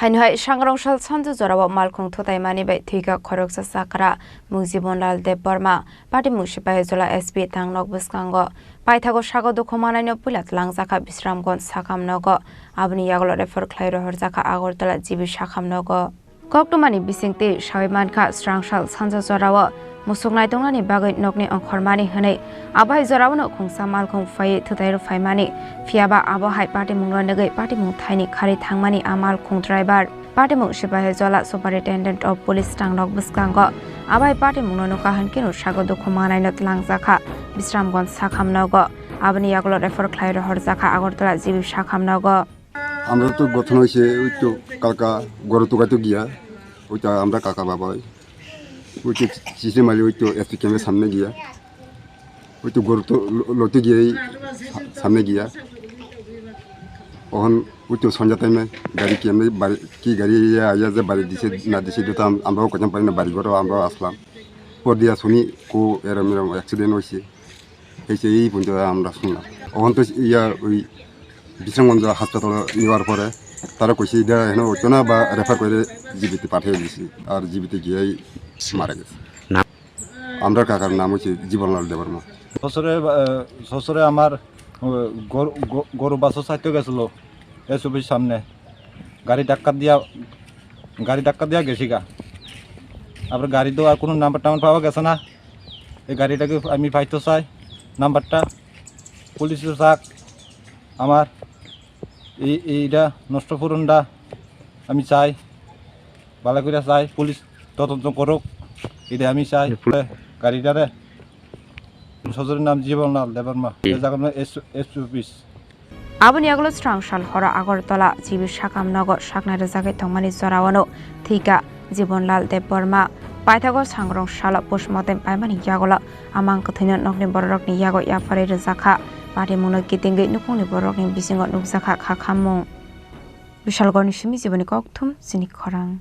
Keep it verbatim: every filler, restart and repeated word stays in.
Haino hai sangrong sal sanju jorao malkhung thutaimani bai thwikha khoroksa chakra mung Jibonlal Debbarma, patimung Sipahijola S P tang nok bwskango. Paithago sago dukhu manaino puila twlangjakha Bisramganj sakham nogo, aboni yagulo refer khlai rohorjakha Agartala G B sakham nogo. Koktwmani bisingtwi sawi mankha, srang sal sanja jorao musuk naitongnani bagwi nokni ongkhormani hwnwi abo hai joraono khungsa malkhung phaiwi thwtai rw phaimani, phiyaba abo hai patimungno nugwi patimung thaini kharwi thangmani a malkhung driver. Patimung Sipahijola Superintendent of Police tang nok bwskango abo hai patimungno nukha hwnkhe no sago dukhu manaino twlangjakha Bisramganj sakham nogo, aboni yagulo refer khlai rohorjakha Agartala G B sakham nogo. আমরা তো গঠন হয়েছে ওই তো কালকা গরু তুকাইতে গিয়া, ওইটা আমরা কাকা বাবা ওই ওই তো চিঠি মারি ওই তো এসপি ক্যাম্পের সামনে গিয়া, ওই তো গরু তো ল- লইতে গিয়ে এই সা- সামনে গিয়া, তখন ওই তো সন্ধ্যা টাইমে গাড়ি ক্যাম্পে বাড়ি কি গাড়ি ইয়ে আইয়া যে বাড়ি দিছে না দিছে এটা তো আম- আমরাও কইতাম পারি না, বাড়ি ঘরও আমরাও আসলাম। পর দিয়া শুনি কো এরম এরম অ্যাক্সিডেন্ট হয়েছে। এই যে এই পর্যন্ত আমরা শুনলাম। তখন তো ইয়া ওই বিশ্রামগঞ্জ হাসপাতালে নেওয়ার পরে তারা কইছে এটা এখানে হইতো না বা রেফার করে জিবিতে পাঠিয়ে দিছি। আর জিবিতে গিয়েই মারা গেছে। নাম? আমরা কাকার নাম হচ্ছে জীবনলাল দেববর্মা। শ্বশুরে, আহ, শ্বশুরে আমার, আহ, গরু, গ- গরু বাছুর চাইতে গেছিল এসওপির সামনে। গাড়ি ধাক্কা দিয়া, গাড়ি ধাক্কা দিয়া গেছি গা। আবার গাড়ি তো আর কোনো নাম্বার টাম্বার পাওয়া গেছে না। এই গাড়িটাকে আমি পাইতে চাই, নাম্বারটা। পুলিশে চাক আমার এই, এইটা নষ্ট পূরণটা আমি চাই, ভালো করে চাই, পুলিশ তদন্ত করুক, এটা আমি চাই। গাড়িটারে, শ্বশুরের নাম জীবনলাল দেববর্মা, এই জায়গার নাম S, S office. Aboni yagulo srang sal horo Agartala G B sakam nogo saknai rwjagwi tongmani joraono thwikha Jibonlal Debbarma. Paithago sangrong salo postmortem paimani yagulo amang kwthwino nokni bororokni yago yapharwi rwjakha. Patimungno kitingwi nukhungni bororokni bisingo nukjakha kha khammung. Bishalgarhni simi Jiboni kokthum chini khorang.